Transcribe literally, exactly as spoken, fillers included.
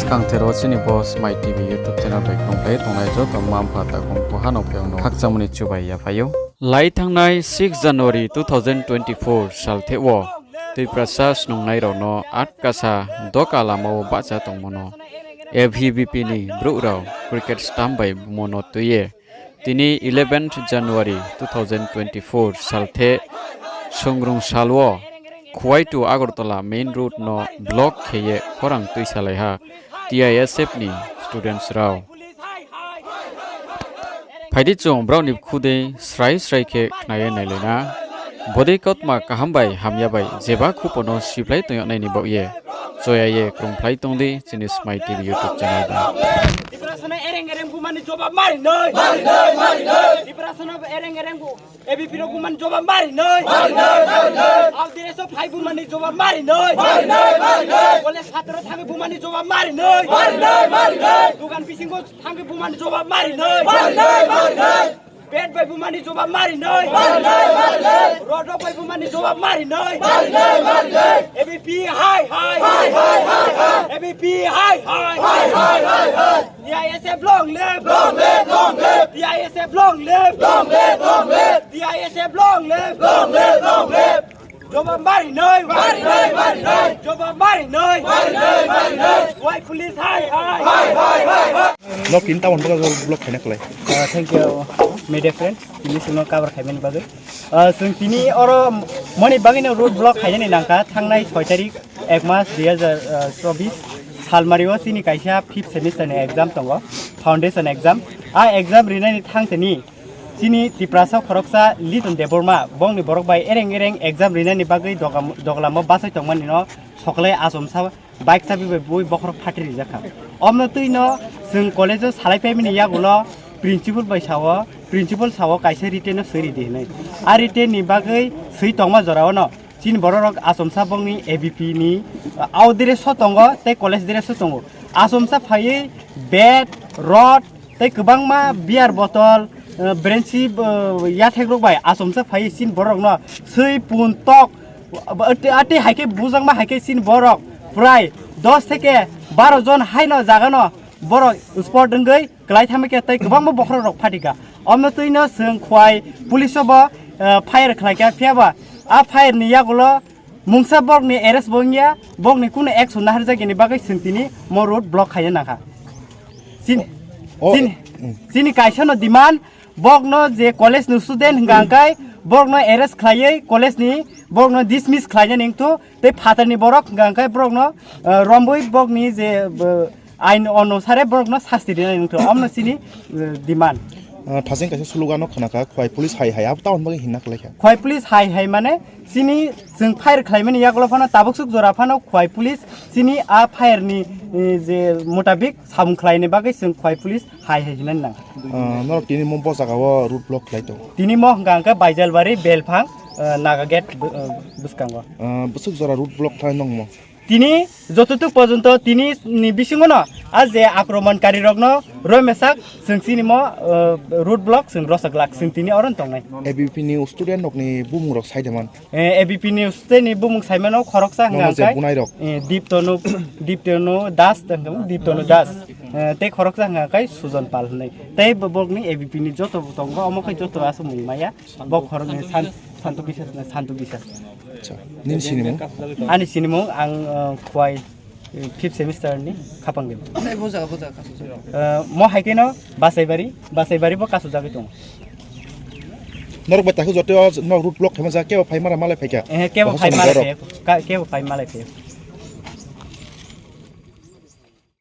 Kangthero chini bo Smai T V YouTube channel bai kongkhlai tongnai joto mma mpha takhu mkhu hano phaiyong no khakchangmo ni chubai yaphai ou. Lai thanngnai six January two thousand twenty-four salthe wo Tiprasa snungnai rao no atkasa doka lama wo bahcha tongmo no A V B P ni brouh rao cricket stump bai bumo no tui ye tini eleventh January two thousand twenty-four salthe songrung sal wo Khowai to Agartala main road no block khe ye khorang tuisalai ha T I S F ni students rao. Phai di chung brao ni bkhu dei srai srai khe khna ye nailai na. Bodei kautma kaham bai hamya bai jeba khupo no siphlai tong yag nai ni baoh ye choya ye krungphlai tong di chini Smai T V YouTube channel bai. Tiprasa no ereng ereng buma ni jobab mari noi. Tiprasa no ereng ereng bu A B P rao buma ni jobab mari noi. Ao dere so phai buma ni jobab mari noi. Bole satro thangwi buma ni jobab mari noi. Dugan bisingo thangwi buma ni jobab mari noi. Bed bai buma ni jobab mari noi. Road rok bai buma ni jobab mari noi. A B P hai hai. A B P hai hai. T I S F long live. Long live, long live. T I S F long live. Long live, long live. T I S F long live. Long live, long live. Jobab mari noi. Mari noi, mari noi. Jobab mari noi. Mari noi, mari noi. Wai police hai hai. Hai hai hai hai. Nok tin tabon baga road block khaina klai. Uh, thank you, media friend. Tini sungno cover khaimani bagwi. Uh, sung tini oro moni bagwi no road block khainani nangkha thangnai soi tarik ek mas dui hajar chobis salmari o chini kaisa fifth semester ni exam tongo, foundation exam. A exam rinani thangtini chini Tiprasa khoroksa Liton Debbarma bongni borok bai ereng ereng exam rinani bagwi doga-, doglamo bachai tongmani no sokle achomsa bike chabi bai bui bokhorok phatri rijak kha. Omno twi no chwng college o salai paimani yagulo principal bai sao, principal sao kaisa written no swi ridi hinwi. A written ni bagwi swi tongma jora o no chini borok rok achomsa bongni A B P ni, uh, out dress o tongo tei college dress o tongo. Achomsa phaiwi bat, rod tei kwbangma beer bottle, uh, brenchi, uh, yathek rok bai achomsa phaiwi chini borok no swi pun tok, uh, ati, ati hai khe bujakma hai khe chini borok prai dos theke baro jon hai no jaga no borok spot wngwi klai thangma khe tei kwbangma bokhorok rok phatika. Omno twi no chwng Khowai police o bo, uh, fire khlai kha, phiya ba a fire ni yagulo mungsa borok ni arrest bo wngya, borok ni kunu action naharjak yani bagwi chwng tini mo road block khaina nangkha. Chini, chini, chini kaisa no demand, borok no je college ni student hwnkha hwnkhe borok no arrest khlaiwi college ni borok no dismiss khlaina ningthu, tei phatar ni borok hwnkha hwnkhe borok no, uh, rombwi borok ni je, uh, ain onusare borok no sasti rina ningthu. Omno chini, uh, demand. Uh, thasing kaisa slogan no khna kha, Khowai police hai hai, abo tamoni bagwi hinna khlai kha. Khowai police hai hai mane chini chwng fire khlaimani yagulo phano tabuk suk jora phano Khowai police chini a fire ni, eh, je mutabik samung khlaini bagwi chwng Khowai police hai hai hinani nang. Uh, norok tini mo bo jaga o road block khlai tongo. Tini mo hwnkha hwnkhe Baijalbari, Belphang, uh, Naga gate, uh, bwskango. Uh, bwswk jora road block khlai nongmo? Tini jototuk porjonto tini ni bisingo no a je akromonkari rokno roimesak chwng chini mo, uh, road block chwng rosa glak chwng tini oro tongnai. A B P ni student rokni bumung rok sai de man. Eh, A B P ni student ni bumung saimano khoroksa hwnkha hwnkhe, eh, Diptonu, Diptonu Das, Diptonu Das. Eh, tei khoroksa hwnkha hwnkhe Sujon Pal hwnwi. Tei bo-, borokni A B P ni joto bo tongo, omo khe joto aswk mung maya. Bo khoroknwi San-, Santu Bisas, Santu Bisas. Acha, nini sinimung? Ani sinimung ang, eh, Khowai, eh, fifth semester ni Khapang Deb. Eh, mo hai kheno Basaibari, Basaibari bo kasujagwi tongo. Norok bai takhu joto norok road block khaima ja, kebo phai mara malai phaikha? Eh, kebo phai malai phai, ka-, kebo phai malai phai.